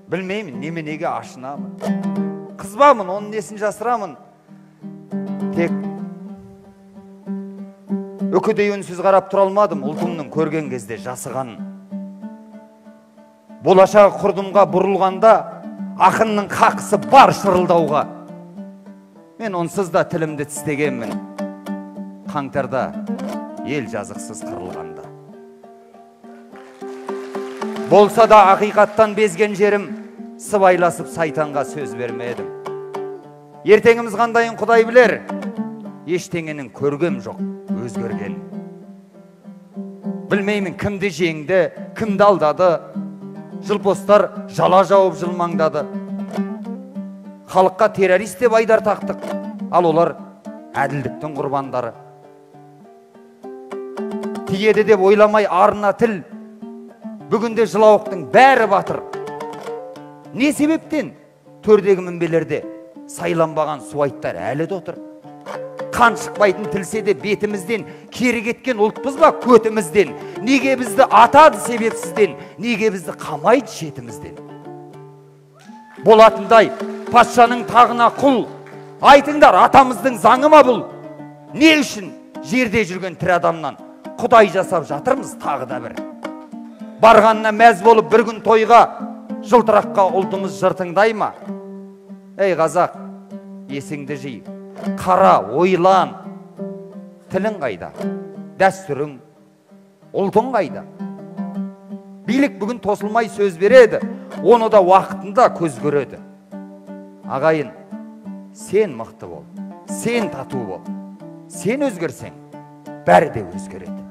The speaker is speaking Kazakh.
Білмеймін, неменеге ашынамын. Қызбамын, оның несін жасырамын. Тек үкідей үнсіз қарап тұра алмадым, ұлтымның көрген кезде жасығанын. Болашағы құрдымға бұрылғанда, ақынның қақысы бар шырылдауға. Мен онсыз да тілімді тістегенмін, қаңтарда ел жазықсыз қырылғанда. Болса да ақиқаттан безген жерім, сыбайласып сайтанға сөз бермедім. Ертеңіміз қандайын Құдай білер, ештеңенің көргем жоқ өзгерген. Білмеймін кімді жеңді, кімді алдады, жылпостар жала жауып жылмаңдады. Халыққа террорист деп айдар тақтық, ал олар әділдіктің құрбандары. Тиеді деп ойламай арына тіл, бүгінде жылауықтың бәрі батыр. Не себептен төрдегі мінбелерде сайланбаған суайттар әлі де отыр? Қан шықпайтын тілсе де бетімізден, кері кеткен ұлтпыз ба көтімізден? Неге бізді атады себепсізден, неге бізді қамайды шетімізден? Болатындай патшаның тағына құл, айтыңдар атамыздың заңы ма бұл? Не үшін жерде жүрген тірі адамнан Құдай жасап жатырмыз тағы да бір? Барғанына мәз болып бір күн тойға, жылтыраққа ұлтымыз жыртыңдай ма? Ей қазақ, есіңді жи, қара, ойлан. Тілің қайда? Дәстүрің, ұлтың қайда? Билік бүгін тосылмай сөз береді, оны да уақытында көз көреді. Ағайын, сен мықты бол, сен тату бол, сен өзгерсең, бәрі де өзгереді.